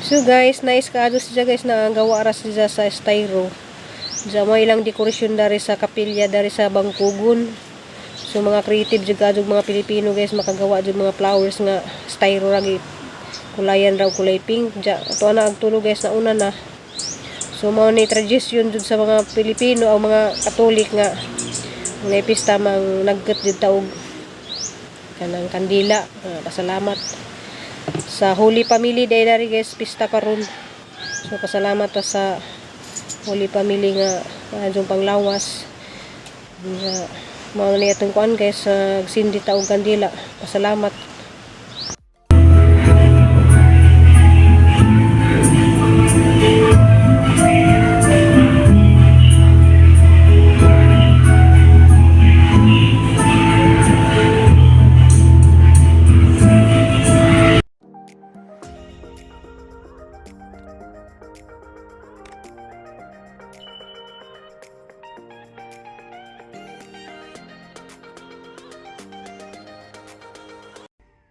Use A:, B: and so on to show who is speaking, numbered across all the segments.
A: So guys, nice kaado siya guys na gawa ra siya sa styro. Diya mo ilang dekorasyon dari sa kapilya dari sa Bangkugon. So mga creative jud kaadto mga Pilipino guys, makagawa jud mga flowers nga styro ra gi kulayan raw kulay pink. Diya ato na ang tulo guys, nauna na. So mao ni tradisyon jud sa mga Pilipino o mga Katolik nga mga pista mang nagket jud ta og kanang kandila, pasalamat sa Holy Family day dari guys, pista karon. So pasalamat ta sa Holy Family nga adjong panglawas nga mao ni atong kuan guys, sindi ta og kandila, pasalamat.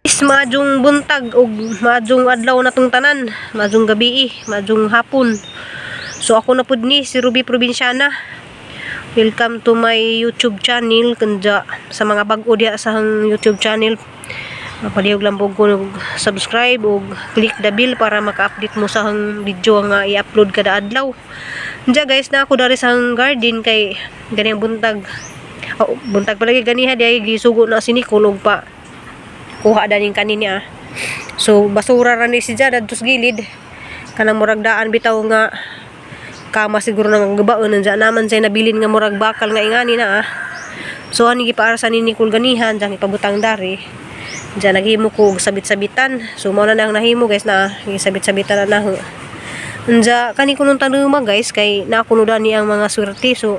A: Is maadjong buntag ug maadjong adlaw na tong tanan, maadjong gabi, maadjong hapon. So ako na pud ni si Ruby Provinciana. Welcome to my YouTube channel. Kanja sa mga bag-o diha sa hang YouTube channel, palihog lang po ko subscribe ug click the bell para maka-update mo sa hang video nga i-upload kada adlaw. Diya guys, na ako dari sa hang garden kay ganiyang buntag. Oh, buntag palagi ganiha diay gisugo na si Nicole og pa kuha daning kanini ah. So basura ra ni siya dadto sa gilid. Kanang murag daan bitaw nga kama siguro nang gabaon nandiyan naman say nabilin nga murag bakal nga ingani na ah. So ani gipaara sa ni Nicole ganihan diyan ipabutang dari. Diyan naghimo ko og sabit-sabitan. So mao na nang nahimo guys na gisabit-sabitan na naho. Unja kani kunong tanuma guys kay nakuno dani ang mga swerte, so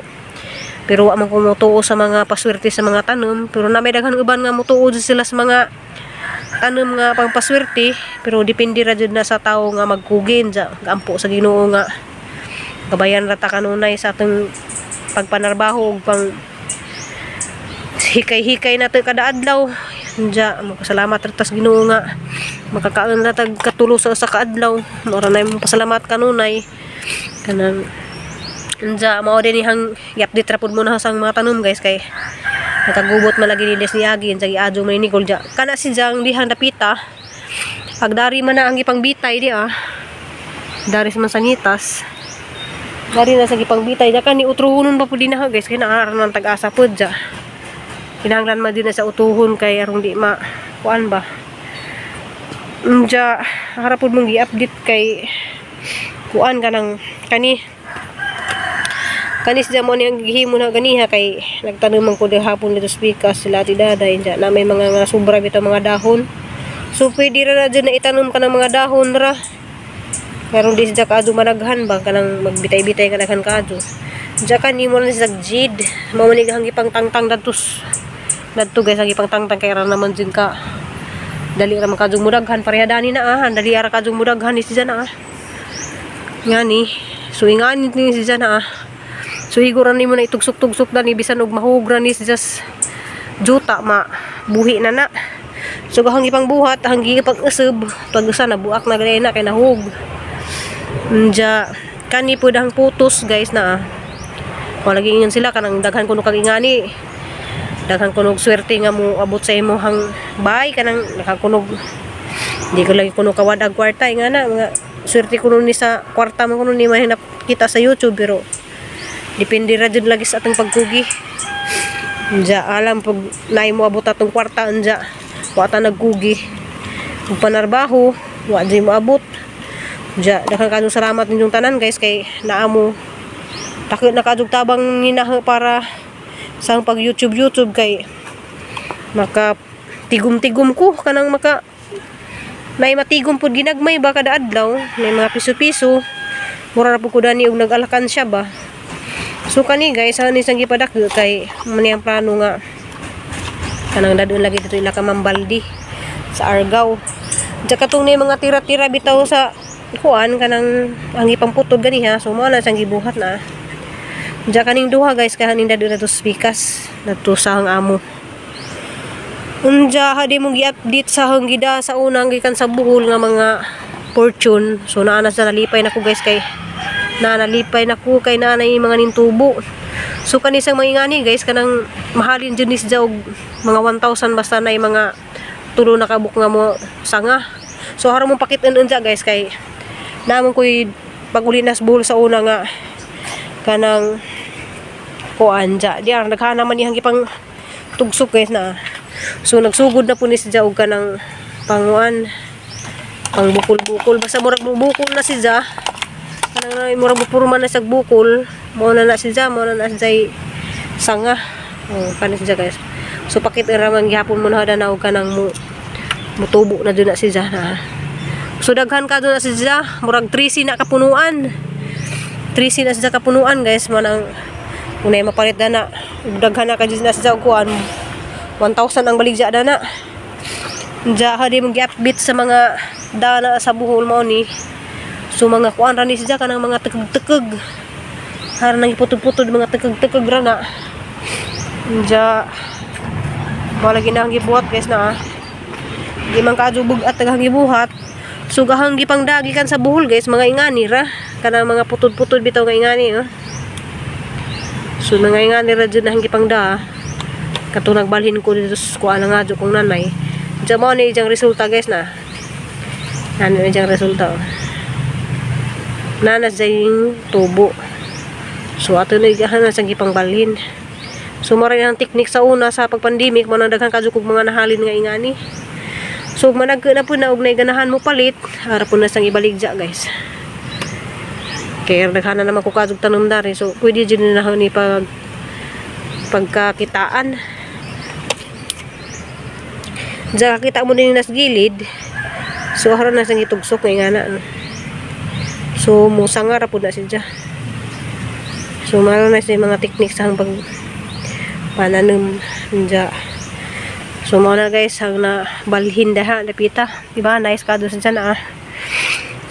A: pero wa man ko motuo sa mga paswerte sa mga tanom, pero na may daghan uban nga motuo jud sila sa mga tanom nga pangpaswerte, pero depende ra jud na sa tawo nga magkugin ja gampo sa Ginoo nga gabayan ra ta kanunay sa atong pagpanarbaho ug pang hikay-hikay nato kada adlaw. Diya, magpasalamat ra ta sa Ginoo nga makakaon ra tag katulo sa usa ka adlaw. Mao ra nay pasalamat kanunay kanang. Unja mao din ihang i-update ra pud mo na sa mga tanom guys kay nakagubot man lagi ni Des ni Agi unsa giadyo man ni Nicole ja. Kana si Jang dihang dapita. Agdari man na ang ipangbitay di ah. Dari sa mansanitas. Dari na sa gipangbitay ja kani utruhonon pa pud din na guys kay naa ra nang tag-asa pud ja. Kinahanglan man din na sa utuhon kay arong di ma kuan ba. Unja harap pud mong gi-update kay kuan kanang kani kanis dyan mo niyang gihimo na ganiha kay nagtanom man ko hapon dito sa pikas sila ati daday dyan na may mga nga sobra bitaw mga dahon, so pwede ra na dyan na itanom ka ng mga dahon ra karon di siya kaadto managhan ba kanang magbitay-bitay ka daghan kaadto dyan. Kani mo na siya jid mao man ang ipang tangtang dadtos dadto guys, ang ipang tangtang kay ra naman dyan ka dali ra man kadtong mudaghan pareha dani na ah, dali ra kadtong mudaghan ni siya na ah ngani. So ingani ni siya na ah. So igor ni mo na itugsok-tugsok dani bisan og mahugra ni just juta ma buhi na na. So gahang ipang buhat, hanggi pag usab, pag usa na buak na gani na kay nahug. Unja kani pud ang putos guys na ah. Wala ingon sila kanang daghan kuno kag ingani. Daghan kuno og swerte nga mo abot sa imong bay kanang daghan kuno, di ko lagi kuno kawad ang kwarta nga na mga swerte kuno ni sa kwarta man kuno ni may nakita sa YouTube, pero depende ra jud lagi sa atong pagkugi. Unja alam pag naay mo abot atong kwarta, unja wa ta nagkugi ug panarbaho wa jud mo abot. Unja daghan kaayong salamat ninyong tanan guys kay naa mo dako na kaadtong tabang ninaha para sa pag YouTube YouTube kay maka tigom-tigom ko kanang maka nay matigom pud ginagmay ba kada adlaw may mga piso-piso, mura ra pud ko dani og nag-alakan siya ba. So kani guys, ani sang gipadakgo kay man ang plano nga kanang dadon lagi dito ila ka Mambaldi sa Argao. Diya katong ni mga tira-tira bitaw sa kuan kanang ang ipamputod ganiha, so mao na siyang gibuhat na. Diya kaning duha guys kahaning dadon na to spikas nadto sa ang amo. Unja hadi mong gi-update sa hang gida sa unang gikan sa Bohol nga mga fortune. So naa na siya, nalipay na ko, guys, kay na nalipay na ko kay naa na yung mga nintubo. So kani sang mga ingani, guys, kanang mahalin jud ni siya og mga 1,000 basta na yung mga tulo na kabuk nga mo sanga. So haron mong pakit-an siya, guys, kay namon ko'y pag-uli nas Bohol sa una nga kanang kuan dya. Di ang naghana man iyang gipang tugsok, guys, na. So nagsugod na po ni siya og kanang panguan, pang bukol-bukol, basta murag bukol na siya, kanang murag mupurma na siya bukol mo na na siya, mo na na siya sanga. Oh, kani siya, guys. So pakit ra man gihapon mo na na og kanang mo mutubo na jud na siya na. So daghan ka na siya, murag 13 na kapunuan. 13 na siya kapunuan, guys, mo nang unay mapalit na na. Ug daghan na ka na siya og kuan. 1,000 ang baligya na na. Diya hadi mong gi-upbeat sa mga dana sa Bohol mao ni. So mga kuan ra ni siya, kanang mga tekeg-tekeg. Haran nang iputod-putod, mga tekeg-tekeg ra na. Diya wala ginahang gibuhat, guys, na. Di man kaadyo bug-at tagahang gibuhat. So gahang gipangdagi kan sa Bohol, guys, mga ingani ra. Kanang mga putod-putod bitaw nga ingani, oh. So mga ingani ra jud na gipangda. Katong nagbalhin ko dito sa kuan na nga jud kong nanay. Diyan mo ni ijang resulta, guys, na. Ano na ijang resulta, oh. Nanas yung tubo. So ato na ijahan na sang gipangbalhin. So mao ang technique sa una sa pag-pandemic mo nang daghan kadyo kog mga nahalin nga ingani. So managko na po na og ganahan mo palit, ara po na sang ibaligya, guys. Kaya daghan na naman ko kadtog tanom dari. So pwede jud na ni pag pagkakitaan. Diyan kita mo din nas gilid. So haron na sang itugsok nga ingana. So musanga ra pud na siya. So mao na siya mga technique sa pag pananom diya. So mao na, guys, ang na balhin daha napita. Diba? Nice ka doon sa na ah.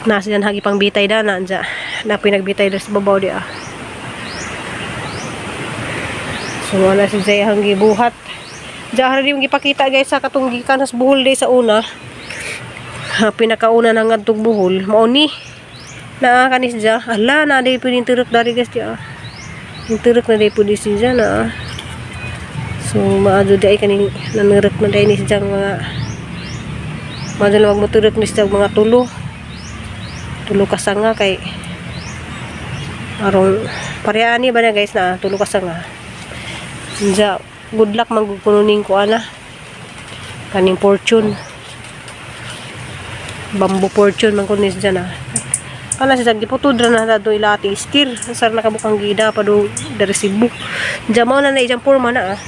A: Nasa dyan hagi pang bitay da na dyan. Na pinagbitay da sa babaw di ah. So mao na si Jay ang gibuhat. Diyan rin yung gipakita, guys, sa katong gikan sa Bohol day sa una. Ha, pinakauna na ngadtong Bohol. Mao ni. Naa kanis siya. Ala, na di pwedeng turok dari, guys, di ah. Yung turok na di pwede siya na ah. So maadyo di ay kaning nanurok na dahil ni siya mga maadyo lang magmuturok ni siya mga tulo. Tulo ka sanga kay arong pareani ba na, guys, na tulo ka sanga. Diya, good luck magkununing ko ana. Kaning fortune. Bamboo fortune man kunis dyan ah. Kana siya giputod ra na do ila ating steer. Sar nakabukang gida pa do dari Cebu. Diya mao na na ijang forma na ah.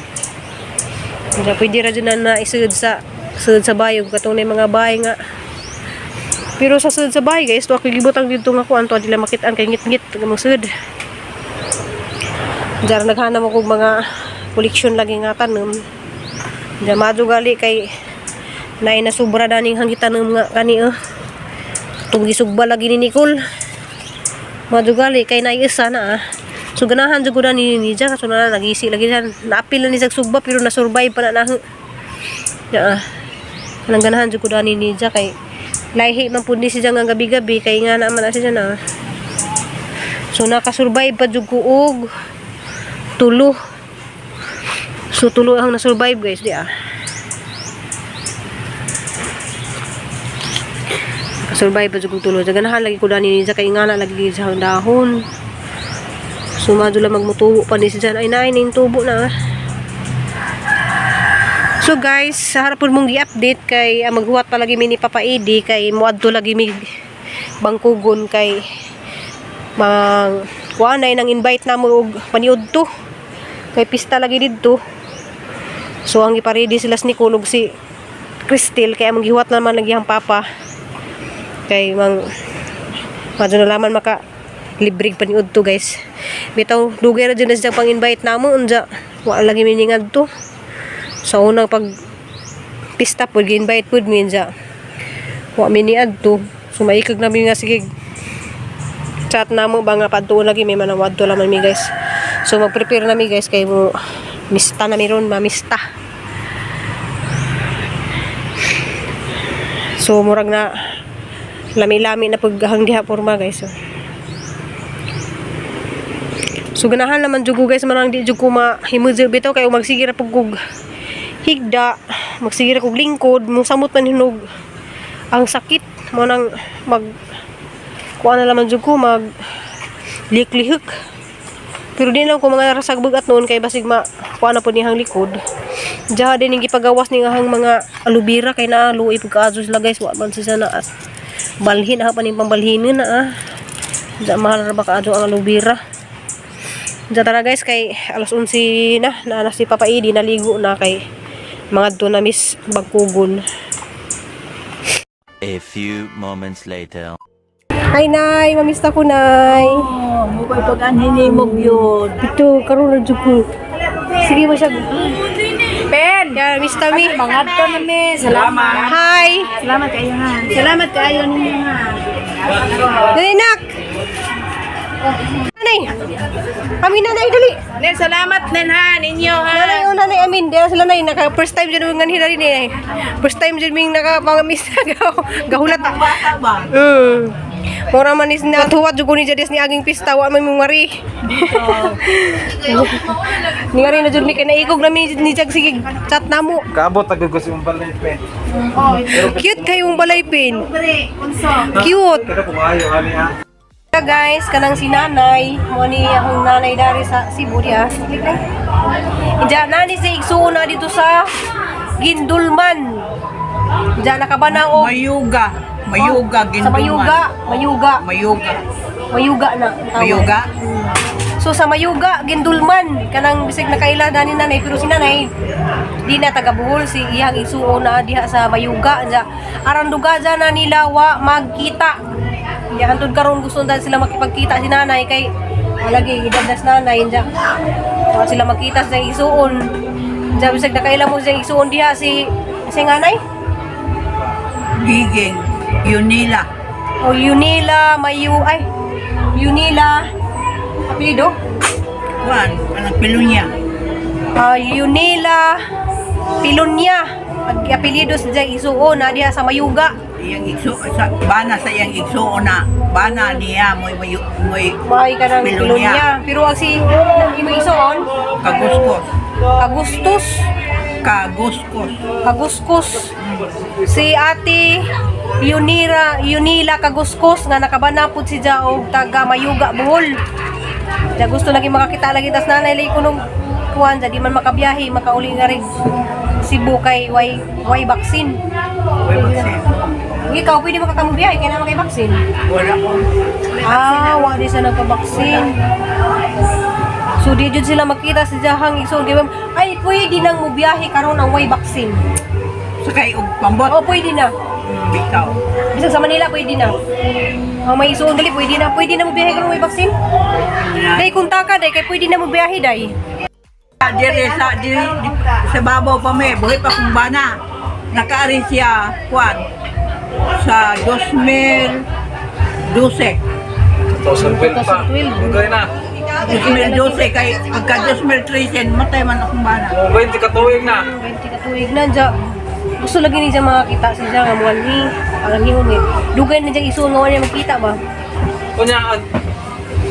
A: Diya pwede ra dyan na naisud sa sud sa bayog katong na mga bahay nga. Pero sa sud sa bahay, guys, to ako gibutang dito nga kuan to dila makitaan kay ngit-ngit mga sud. Diyan naghanap ako og mga koleksyon lagi nga tanom. Diyan madyo gali kay naay na sobra daning hangitanom nga kani oh. Itong gisugba lagi ni Nicole. Madyo gali kay naay isa na ah. So ganahan jud ko na ni niya kaso na nagisi lagi siya. Naapil na ni sa sugba pero na-survive pa na na. Ya ah. Kanang ganahan jud ko na ni niya kay lahi man pud ni siya nga gabi-gabi kay nga naman na siya na. So naka-survive pa jud ko og tulo. So tulo ang na-survive, guys, di ah. Naka-survive pa jud kog tulo. Ganahan lagi ko dani niya kay nga na lagi sa dahon. So madyo lang magmutubo pa ni siya. Ay naay ning tubo na ah. So guys, sa harapon mong gi-update kay maghuwat pa lagi mi ni Papa Edi kay muadto lagi mi Bangkugon kay mang kuan ay nang invite na mo og paniudto kay pista lagi didto. So ang iparedy sila si Nicole ug si Cristel kay among gihuwat naman lagi ang papa kay mang madyo na laman maka libreg paniudto, guys. Bitaw dugay ra jud na siya pang invite namo, unja wa lagi mi ningadto. Sa unang pag pista pod gi-invite pod mi, unja wa mi niadto. So maikag na mi nga sige chat namo ba nga padtuon lagi mi manang wadto laman mi, guys. So mag-prepare na mi, guys, kay mo mista na mi ron, mamista. So murag na Lami-lami na paghang diha porma, guys. So. So ganahan naman jud ko, guys, manang di jud ko mahimudyo bitaw kay magsige ra pug kog higda, magsige ra kog lingkod, mo samot man hinog ang sakit mo nang mag kuan na laman jud ko mag liklihok. Pero di lang ko mga rasag bugat noon kay basig ma kuan na po niyang likod. Diha din yung gipagawas ni ngahang mga alubira kay naaluoy pagkaadyo sila, guys, wa man sila na at balhin ah pa ning pambalhinin na ah. Diya mahal ra ba kaadyo ang alubira. Diya tara, guys, kay alas 11 na na si Papa Idi naligo na kay mga do na miss bagkugon.
B: A few moments later.
A: Hi, Nay, mamista ko, Nay.
C: Oh, mo ko'y pag-anhin ni mo yun.
A: Ito karon na jud ko. Sige mo siya.
C: Pen!
A: Yeah, mista mi.
C: Mga to na mi. Salamat.
A: Hi.
C: Salamat kayo ha. Salamat kayo ninyo ha.
A: Dali, nak. Nanay. Amin na, Nay, dali.
C: Nen, salamat nen ha ninyo ha.
A: Nanay, oh, Nanay, amin. Diya sila, Nay. Naka, first time dyan nga nila rin eh. First time dyan ming nakapangamista. Gahulat.
C: Bata ba?
A: Mura man is natuwat jud ko ni Jades ni aging pista wa man mong ngari. Ni ngari na jud mi kay naikog na mi ni Jag sige chat namo.
D: Kaabot agad ko si mong balay pe.
A: Cute kayong balay pin. Cute.
D: Pero kung ayaw ani ha.
A: Guys, kanang si nanay, mo ni akong nanay dari sa Cebu diya. Diya nani si igsuon na dito sa Gindulman. Diya nakabana og
C: Mayuga. Mayuga,
A: sa Mayuga, Mayuga,
C: Mayuga.
A: Mayuga na. Tama.
C: Mayuga?
A: So sa Mayuga, Gindulman, kanang bisag nakaila dani nanay pero si nanay di na taga Bohol, si iyang igsuon na diha sa Mayuga. Diya aran duga dya na nila wa magkita. Diya hantod karon gusto na sila makipagkita si nanay kay lagi edad na si nanay diya. Wa sila magkita sa iyang igsuon. Diya bisag nakaila mo sa iyang igsuon diha si si nanay.
C: Giging. Yunila.
A: O Yunila Mayu ay Yunila apelyido?
C: Kuan, anang pilunya.
A: Ah, Yunila Pilunya. Ag apelyido sa diyang isuon na diha sa Mayuga.
C: Iyang igso sa bana sa iyang igsuon na bana niya moy mayu moy
A: May ka ng
C: Pilunya.
A: Pilunya. Pero ang si imo isuon,
C: Kaguskos.
A: Agustus,
C: Kaguskos.
A: Kaguskus. Si Ate Yunira, Yunila Kaguskus nga nakabanapod si Ja og taga Mayuga, Bohol. Ja gusto lagi makakita lagi tas nanay lagi kunong kuan ja di man makabiyahe makauli nga rin Cebu kay way vaccine.
C: Way vaccine.
A: Ikaw pwede makakamubiyahe kay na makay vaccine.
C: Wala ko.
A: Ah, wa di sa nagka-vaccine. So di jud sila makita sa jahang igsoon di ba? Ay pwede nang mubiyahe karon ang way vaccine.
C: Sakay og pambot.
A: Oo, pwede na.
C: Bitaw.
A: Bisag sa Manila pwede na. Ang may isuon dali pwede na. Pwede na mubiyahe karon way vaccine. Day kung taka day kay pwede na mubiyahe day.
C: Dire sa dire sa babaw pa me, buhi pa kong bana. Nakaari siya kuan sa 2012.
D: 2012 pa.
A: 2012.
D: Ugay na.
C: 2012 kay pagka 2013 matay man akong bana.
D: O 20 ka tuig na.
A: 20 ka tuig na dya. Gusto lagi ni siya makakita si siya nga muan ni ang hihon eh. Dugay na siya isuon nga wala niya makita ba.
D: Kunya ang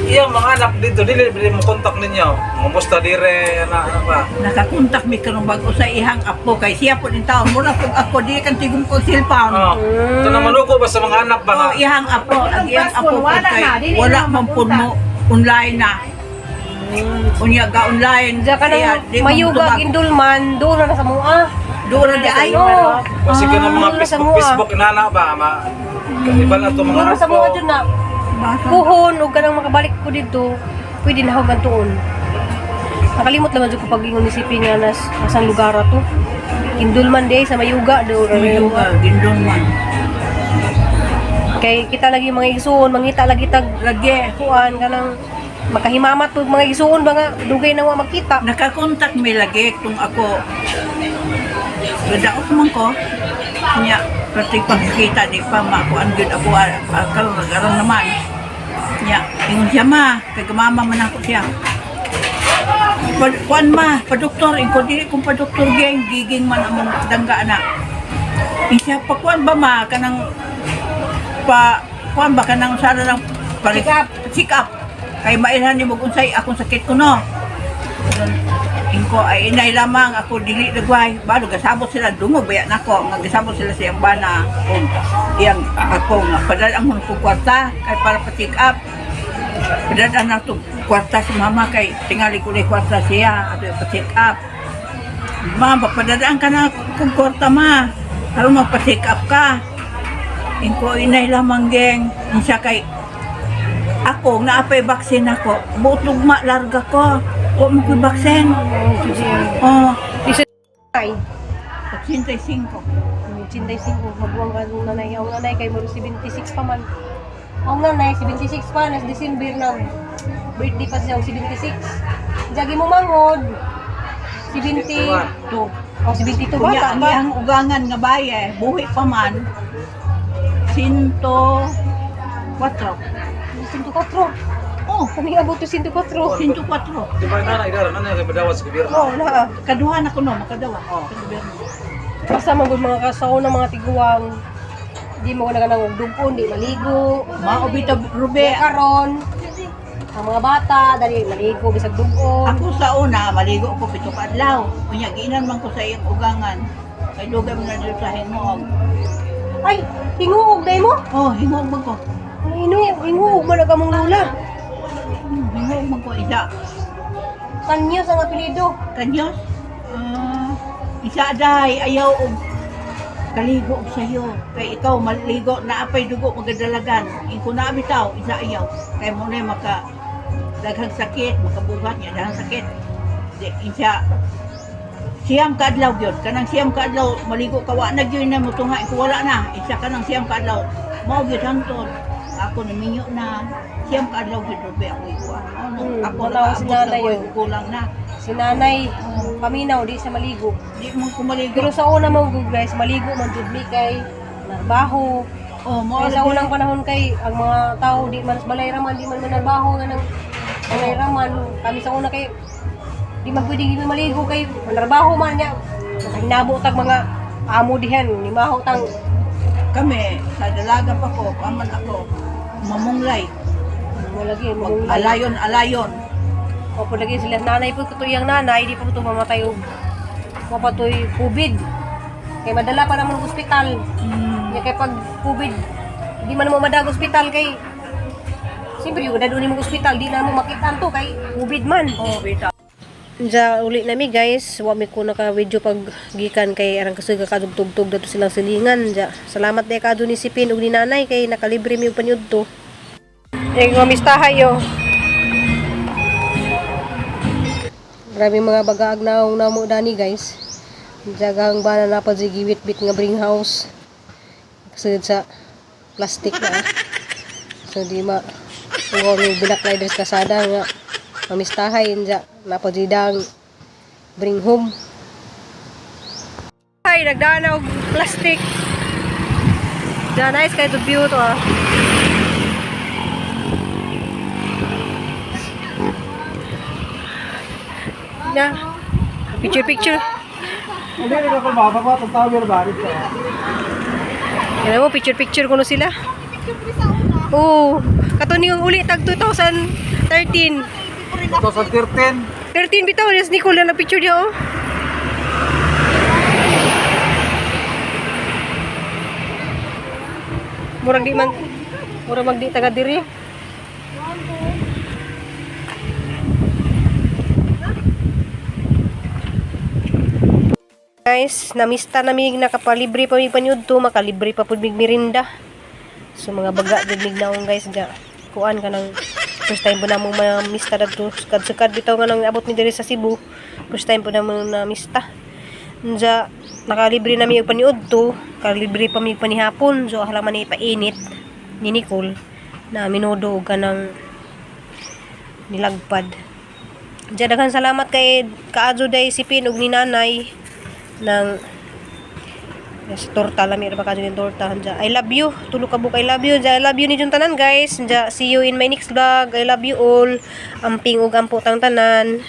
D: iyang mga anak dito dili dili mo kontak ninyo. Kumusta dire ana ana ba?
C: Nakakontak mi karon bag-o sa ihang apo kay siya po ning taon mura pug ako di kan tigom ko cellphone.
D: Oh. Ito na manuko ba sa mga anak ba nga?
C: Oh, ihang apo, ang ihang apo po kay wala man pud mo online na. Unya ga online.
A: Diya ka
C: Siya,
A: nang
C: di man
A: mayuga
C: tubag.
A: gindulman doon na sa mua.
C: Doon na di ay.
A: Oo.
D: Kasi ka ng mga
A: Ah, sa
D: Facebook,
A: mua.
D: Facebook inana ba ma iba na to mga
A: Doon na sa
D: apo.
A: mua dyan na. Puhon ug kanang makabalik ko dito, pwede na ako tuon. Nakalimot naman jud ko pag-ingon ni Sipi nga nas asang lugar to. Kindulman day sa Mayuga do.
C: Mayuga gindon man.
A: Kay kita lagi mga igsuon, mangita lagi tag
C: Lagi
A: kuan kanang makahimamat pug mga igsuon ba nga dugay na wa magkita.
C: nakakontak mi lagi kung ako gadaot man ko nya pati pagkita di pa makuan gyud ako karon karon naman nya ingon siya ma kay mama man ako siya pa, kuan ma pa doktor ingon dili kong pa doktor geng giging man among dangga anak. Ingon siya pa kuan ba ma kanang Pa kuan ba kanang sana lang
A: Check up.
C: Check up. Kay mailhan nimo kung unsay akong sakit ko no. Inko ay inay lamang ako dili lagway. Balo gasabot sila dungog baya nako nga gasabot sila sa iyang bana kung iyang ako nga padala ang ko kwarta kay para pa check up. Padala na to kwarta si mama kay tingali ko ni kwarta siya ato pa check up. Ma, papadadaan ka na kung kwarta ma. Aron magpa-check up ka. Inko inay lamang geng. Insa kay ako naapay vaccine ako. Buot lugma larga ko. Wa mo ko'y vaccine. Oh,
A: Isa ay
C: 85.
A: 85 maguwang ka nung nanay. Ang nanay kay muro 76 pa man. Ang nanay 76 pa nas December na birthday pa siya og 76. Jagi mo mangod. 70
C: To.
A: Oh, 72
C: Kunya
A: bata
C: ang
A: pa.
C: iyang ugangan nga baye, buhi pa man. 104.
A: 104.
C: Oh,
A: Kami abot to 104.
C: 104.
D: Di ba nanay dara nanay kay madawat sa gobyerno.
A: Oh, na.
C: Kaduha na ko no, makadawa. Oh. Sa gobyerno.
A: Basta man gud mga kasaw ng mga tiguang di mo na kanang dugon, di maligo.
C: Mao bitaw Rube.
A: Karon ang mga bata dali maligo bisag dugon.
C: Ako sa una, maligo ko pito ka adlaw. Unya giinan man ko sa iyang ugangan. Kay dugay man na dito sa hingoog.
A: Ay, hinguog day mo.
C: Oh, hingoog man ko.
A: Ay, hinguog man ang among lula.
C: Hingoog man ko isa.
A: Kanyos ang apelyido.
C: Kanyos. Ah, isa day ayaw og kaligo og sayo. Kay ikaw maligo naapay dugo magadalagan. Ingko na bitaw isa ayaw. Kay mo na maka daghang sakit, makabuhat niya daghang sakit. Di, isa siyam kaadlaw gyud kanang siyam kaadlaw maligo ka wa na gyud na motunga ko wala na isa kanang siyam kaadlaw mao gyud hantod ako naminyo na siyam kaadlaw gyud rubi ako ikuan ano ako
A: wala ko si
C: nakaabot na
A: nanay
C: ko
A: yun.
C: kulang na.
A: Si nanay, paminaw, di siya maligo.
C: Di mo ko maligo.
A: Pero sa una mo guys, maligo man jud mi kay narbaho.
C: Oh, mao
A: Kaya sa
C: lagi.
A: unang panahon kay ang mga tao di man balay raman, di man manarbaho nga nang balay raman. Kami sa una kay di man pwede gid maligo kay manarbaho man niya. Nakahinabo tag mga amo dihan, nimaho tang
C: Kami sa dalaga pa ko paman ako mamunglay.
A: wala lagi
C: Mag
A: mga
C: alayon alayon.
A: Opo lagi sila nanay po katuyang nanay di pa po ito mamatay og mapatoy COVID. Kay madala pa naman og ospital. Nya kay pag COVID di man mo madag ospital kay siyempre yung daduni mo ospital di na mo makita to kay COVID man.
C: Oh, bitaw.
A: Ja uli nami guys, wa mi ko naka video pag gikan kay arang kasuga kadugtugtog dato silang silingan ja. Salamat day kadto ni Sipin ug ni nanay kay nakalibre mi og panyudto. Eh mamistahay yo. Grabe mga bagaag naong namo dani guys. Jagang bana na pa giwit-bit nga bring house. Kasud sa plastic na. So di ma uwa mi bilak riders kasada nga mamistahay inja napadidang bring home. Ay, nagdaan og plastic. Da nice kay to view to ah. Na. Picture picture.
D: Hindi na ko mababa tong tower ba dito.
A: Alam mo, picture picture kuno sila. Oo. Kato ni yung uli tag 2013.
D: 2013.
A: 13 bitaw, yes, Nicole na picture niya oh. Murag di man murag magdi taga diri. Guys, namista na mig nakapalibre pa mi panyudto, makalibre pa pud mig merinda. So mga baga jud mig naong guys ga. Kuan ka nang first time po na mong mamista dadto. Sukad-sukad bitaw nga nang abot mi diri sa Cebu. First time po na mong namista. Unja nakalibre na mi og paniudto, kalibre pa mi panihapon. So halaman ni painit ni Nicole na minudo og kanang nilagpad. Diya daghan salamat kay Kaadyo day sipin og ni nanay ng Yes, torta lami ra ba kadyo yung torta. Diya, I love you. Tulo ka buk I love you. Diya, I love you ni jud tanan guys. Diya, see you in my next vlog. I love you all. Amping ug ampo tang tanan.